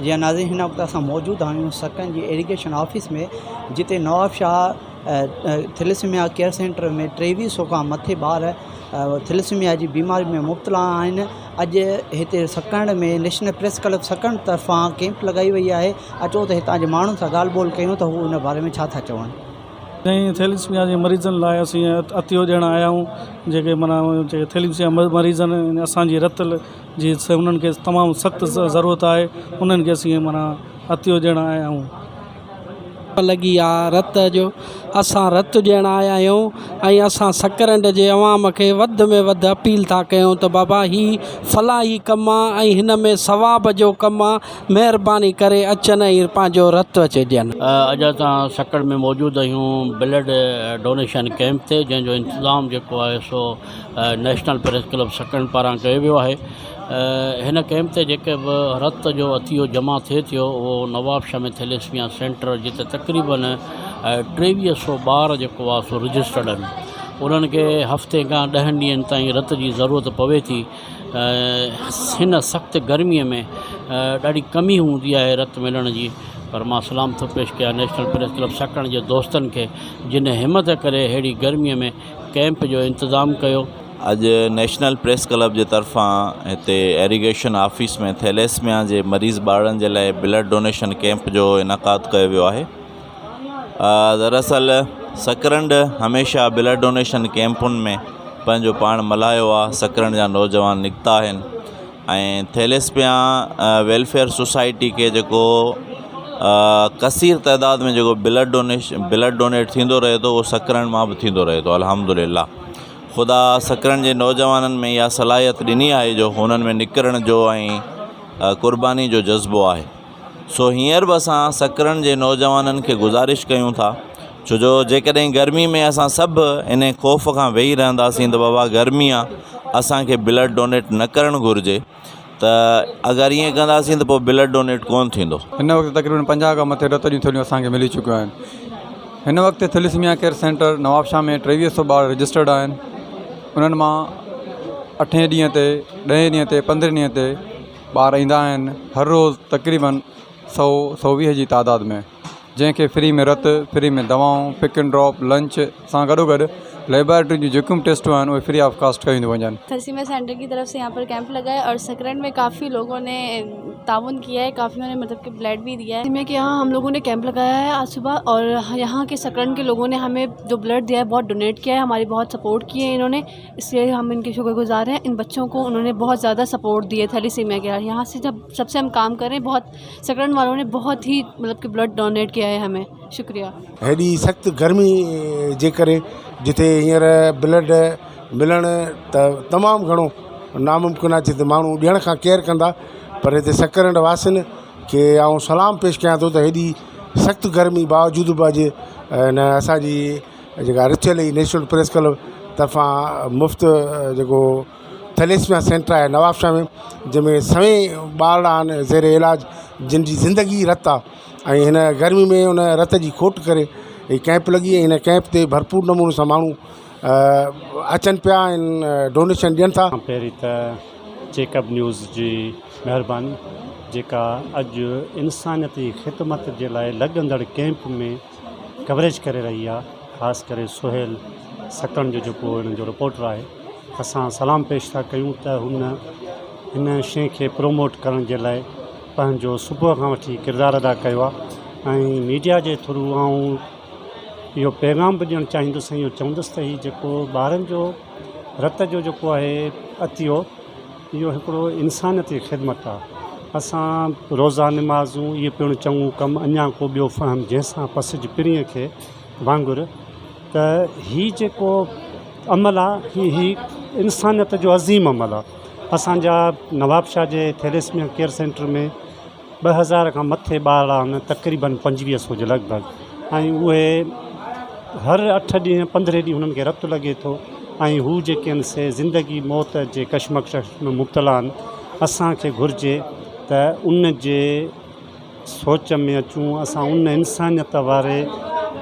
جي ها ناظرين هن وقت اسان موجود آهيون سڪن جي ايريگيشن آفيس ۾ جتي نوابشاهه ٿيليسيميا ڪيئر سينٽر ۾ 23 سو کان مٿي ٻار ٿيليسيميا جي بيماري ۾ مبتلا آهن. اڄ هتي Sakrand ۾ national press club Sakrand طرفان ڪيمپ لڳائي وئي آهي. اچو ته هتان جي ماڻهن سان ڳالهه ٻولهه ڪيون ته هو ان باري ۾ ڇا ٿا چون. سائين ٿيليسميا جي مريضن لاء اسين عطيو ڏيڻ آيا آهيون جيڪي معنيٰ جيڪي ٿيليسميا مريض آهن اسان جي رت جي انهن کي تمام سخت ضرورت آهي انهن کي اسين معنيٰ عطيو ڏيڻ آيا آهيون. لڳي آ رت جو اسان رت ڏيڻ آيا آهيون ۽ اسان سڪرنڊ جي عوام کي وڌ ۾ وڌ اپيل ٿا ڪيون ته بابا هي فلاحي ڪم آ ۽ هن ۾ ثواب جو ڪم آ مهرباني ڪري اچن ۽ پنهنجو رت اچي ڏين. اڄ اسان سڪرنڊ ۾ موجود آهيون بلڊ ڊونيشن ڪيمپ تي جنهن جو انتظام جيڪو آهي سو نيشنل پريس ڪلب سڪرنڊ پاران ڪيو ويو آهي. هن ڪئمپ تي جيڪي به رت جو عطيو جمع ٿئي ٿيو اهو نوابشاهه ۾ ٿيليسميا سينٽر جتي تقريبن 23 سو ٻار جيڪو آهي سو رجسٽرڊ آهن انهن کي هفتي کان ڏهن ڏينهن تائين رت جي ضرورت پوي ٿي هن سخت گرمي ۾ ڏاڍي ڪمي هوندي آهي رت ملڻ جي پر مان سلام ٿو پيش ڪيان نيشنل پريس ڪلب سڪرنڊ جي دوستن کي جن همت ڪري اهڙي گرمي ۾ ڪئمپ جو انتظام ڪيو. اڄ نيشنل پريس ڪلب جي طرفان هتي ايريگيشن آفيس ۾ ٿيليسميا جي مريض ٻارڙن جي لاء بلڊ ڊونيشن ڪيمپ جو انعقاد ڪيو ويو آهي دراصل سڪرنڊ هميشه بلڊ ڊونيشن ڪيمپن ۾ پنهنجو پاڻ ملهايو آهي سڪرنڊ جا نوجوان نڪتا آهن ۽ ٿيليسميا ويلفيئر سوسائٽي کي جيڪو ڪثير تعداد ۾ جيڪو بلڊ ڊونيشن بلڊ ڊونيٽ ٿيندو رهي ٿو اهو سڪرنڊ مان به ٿيندو رهي ٿو الحمد لله خدا سڪرنڊ جي نوجوانن ۾ اها صلاحيت ڏني آهي جو هنن ۾ نڪرڻ جو ۽ قرباني جو جذبو آهي سو هينئر به اسان سڪرنڊ جي نوجوانن کي گذارش ڪيون ٿا ڇو جو جيڪڏهن گرمي ۾ اسان سڀ ان خوف کان ويهي رهنداسين ته بابا گرمي آهي اسانکي بلڊ ڊونيٽ نه ڪرڻ گهرجي ته اگر ائين ڪنداسين ته پوء بلڊ ڊونيٽ ڪونه ٿيندو. هن وقت تقريبن 50 کان مٿي رت جون ٿيلهيون اسان کي ملي چڪيون آهن. هن وقت ٿيليسميا ڪيئر سينٽر نوابشاهه ۾ 23 سو ٻار رجسٽرڊ آهن انهن مان اٺين ڏينهن تي ڏهين ڏينهن تي پندرهين ڏينهن تي ٻار ايندا آهن هر روز تقريبن سو 120 جي تعداد ۾ جنهن کي فري ۾ رت فري ۾ دوائون پڪ اينڊ ڊراپ لنچ سان گڏو گڏ ليبارٽري جون جيڪيون به ٽيسٽون آهن اهي فري آف ڪاسٽ ڪيون ٿيون وڃن. ٿلسيميا سينٽر ڪي طرف سي يهان پر ڪيمپ لگا هي اور سڪرنڊ ۾ ڪافي لوگون ني تعاون ڪيا هي ڪافيون ني مطلب ڪي بلڊ بي ديا هي. ڪي يهان هم لوگون ني ڪيمپ لگايا هي آج صبح اور يهان ڪي سڪرنڊ ڪي لوگون ني همي جو بلڊ ديا هي بهت ڊونيٽ ڪيا هي هماري بهت سپورٽ ڪي هي انهون ني اس لئي هم ان ڪي شڪر گذار هين ان بچون ڪو انهون ني بهت زياده سپورٽ the هي ٿيليسيميا ڪي يهان سي جب سب سي هم ڪام ڪر رهي هين بهت سڪرنڊ والون ني بهت هي مطلب ڪي بلڊ ڊونيٽ ڪيا هي همي شڪريه. هيڏي سخت گرمي جي ڪري جتي هينئر بلڊ ملڻ ته تمام گهڻو ناممڪن آهي جتي ماڻهو ڏيڻ کان ڪيئر ڪندا پر هتي سڪرنڊ واسين کي آئون سلام پيش ڪيان ٿو ته هيڏي سخت گرمي باوجود به اڄ هن اسانجي جيڪا رٿيل هئي نيشنل پريس ڪلب طرفان مفت جيڪو ٿيليسميا سينٽر آهي نوابشاهه ۾ جنهن ۾ سوين ٻارڙا آهن زير علاج جن جي زندگي رت آهي ۽ هن گرمي ۾ ان رت جي کوٽ ڪري هي ڪيمپ لڳي ۽ هن ڪيمپ تي ڀرپور نموني سان ماڻهو اچن پيا ۽ ڊونيشن ڏين ٿا. پهرين ته جيڪب نيوز جي مهرباني جيڪا اڄ انسانيت جي خدمت جي لاء لڳندڙ ڪيمپ ۾ ڪوريج ڪري رهي آ خاص ڪري سهيل سڪڻ جو جيڪو هنن جو رپورٽر آهي اسان سلام پيش ٿا ڪيون ته هن هن شيء کي پروموٽ ڪرڻ جي لاء پنهنجو صبح کان وٺي ڪردار ادا ڪيو آ ۽ ميڊيا جي ٿرو آئون اهو پيغام به ڏيڻ چاهيندس ۽ اهو چوندس ته هي جيڪو ٻارن جو رت جو جيڪو آهي عطيو اهو هڪڙو انسانيت جي خدمت آ. اسان روزا نمازون اهي پڻ چڱو ڪم اڃا ڪو ٻيو فهم جنهن سان پسج پرينء کي وانگر ته هي جيڪو عمل آ هي هي انسانيت جو عظيم عمل آ. اسان جا نوابشاهه جي ٿيليسميا ڪيئر سينٽر ۾ 2000 کان مٿي ٻارڙا آهن تقريبن 25 سو جي لڳ ڀڳ ۽ اهي هر اٺ ڏينهن پندرهين ڏينهن هنن کي رت لڳي ٿو ۽ هو جيڪي آهن سي زندگي موت جي ڪشمڪش ۾ مبتلا آهن اسانکي گهرجي ته ان جي سوچ ۾ اچون اسان ان انسانيت واري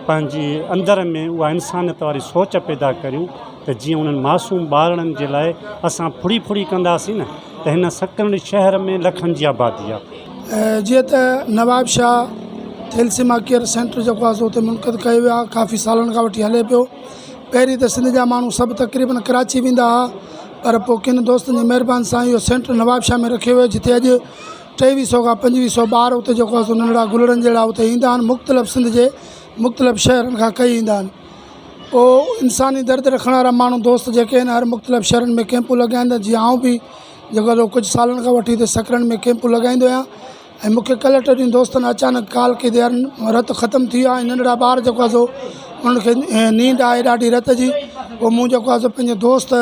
پنهنجي اندر ۾ اها انسانيت واري سوچ پيدا ڪريون ته جيئن انهن معصوم ٻارڙن جي لاء اسان ڦڙي ڦڙي ڪنداسين نه ته هن سڪرنڊ شهر ۾ لکن جي آبادي آ. جيئن ته نوابشاهه ٿيلسيما ڪيئر سينٽر جيڪو آهي سو اتي منعقد ڪيو ويو آهي ڪافي سالن کان وٺي هلي پيو پهرين ته سنڌ جا ماڻهو سڀ تقريبن ڪراچي ويندا هئا پر پوءِ ڪن دوستن جي مهرباني سان اهو سينٽر نوابشاهه ۾ رکيو ويو جتي اڄ ٽيويهه سو کان 25 سو ٻار اتي جيڪو آهي سو ننڍڙا گلڙن جهڙا اتي ايندا آهن مختلف سنڌ جي مختلف شهرن کان ڪهي ايندا آهن پوءِ انساني درد رکڻ وارا ماڻهو دوست جيڪي آهن هر مختلف شهرن ۾ ڪيمپون لڳائين ٿا جيئن آئون به جيڪو آهي سو ڪجهه سالن کان وٺي هتي سڪرنڊ ۾ ڪيمپون لڳائيندو آهيان ۽ مون کي ڪلهه ٽي ڏينهن دوستن اچانڪ ڪال ڪئي ته يار رت ختم ٿي ويو آهي ۽ ننڍڙا ٻار جيڪو آهي سو انهن کي نيڊ آهي ڏاڍي رت جي پوءِ مون جيڪو آهي سو پنهنجي دوست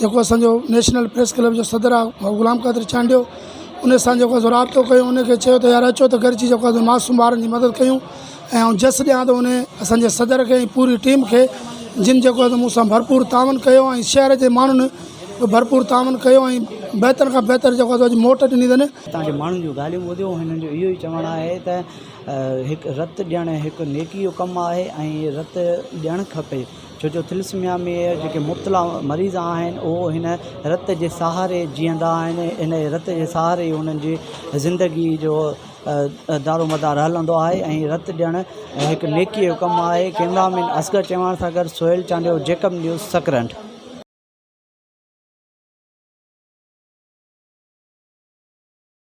جيڪو اسانجو نيشنل پريس ڪلب جو صدر آهي غلام قادر چانڊيو ان سان جيڪو آهي سو رابطو ڪيو ان کي چيو ته يار اچو ته گڏجي جيڪو آهي سو معصوم ٻارن جي مدد ڪيون ۽ آئون جس ڏيان ٿو ان اسانجي صدر کي ۽ پوري ٽيم کي جن جيڪو آهي سو مون سان ڀرپور تعاون ڪيو ۽ شهر جي ماڻهن به ڀرپور تعاون ڪيو ۽ بهتر کان بهتر جيڪو آهي سو اڄ موٽ ڏني اٿن. هتان جي ماڻهن جون ڳالهيون ٻڌيون هنن جو اهو ئي چوڻ آهي ته هڪ رت ڏيڻ هڪ نيڪي جو ڪم آهي ۽ رت ڏيڻ کپي ڇو جو ٿلسميا ۾ جيڪي مبتلا مريض آهن اهو هن رت جي سهاري جيئندا آهن ان رت جي سهاري ئي انهن جي زندگي جو دارو مدار هلندو آهي ۽ رت ڏيڻ هڪ نيڪي جو ڪم آهي ڪئميرا مين اصغر چواڻ سان گڏ سهيل چانڊيو جيڪب نيوز سڪرنڊ.